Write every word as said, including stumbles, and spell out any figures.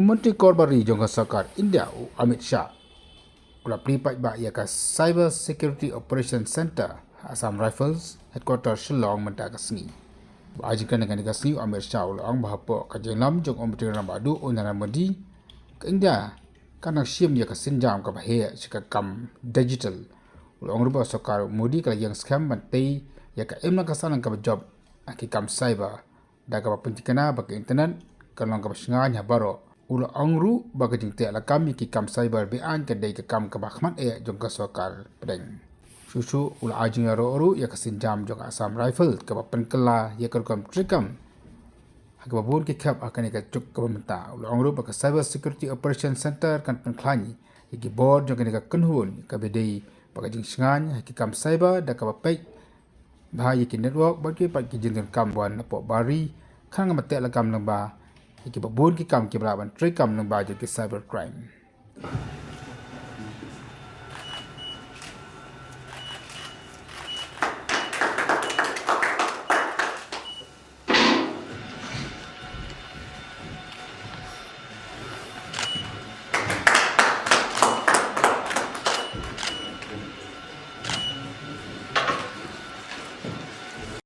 Myntri Korbari jong ka Sorkar India u Amit Shah u la plie paidbah ïa ka Cyber Security Operation Center ha Assam Rifles Headquarter Shillong mynta ka sngi. Ba ai jingkren ha kane ka sngi u Amit Shah u la ong ba hapoh ka jingïalam jong u Myntri Rangbah Duh u Narendra Modi, ka India ka nang shim ïa ka sienjam kaba heh sha ka kam digital. U la ong ruh ba ka Sorkar Modi ka la ïeng skhem ban tei ïa ka imlang ka sahlang kaba jop ha ki kam cyber, da kaba pyntikna ba ka internet kan long kaba shngaiñ ha baroh. U la ong ruh ba ka jingteh lakam ïa ki kam cyber be-aiñ ka dei ka kam kaba khmat eh jong ka Sorkar pdeng. Shuh shuh u la ai jingïaroh ruh ïa ka sienjam jong ka Assam Rifles kaba pynkylla ïa ka rukom treikam ha kaba bun ki khep ha kane ka juk kaba mynta. U la ong ruh ba ka Cyber Security Operation Center kan pynkhlaiñ ïa ki bor jong kane ka kynhun kaba dei ba ka jingshngaiñ ha ki kam cyber da kaba peit bha ïa ki network bad ki pat ki jingdonkam wan napoh bar ri, khnang ban teh lakam lyngba ïa kiba bun ki kam kiba lah ban treikam lyngba jong ki cyber crime.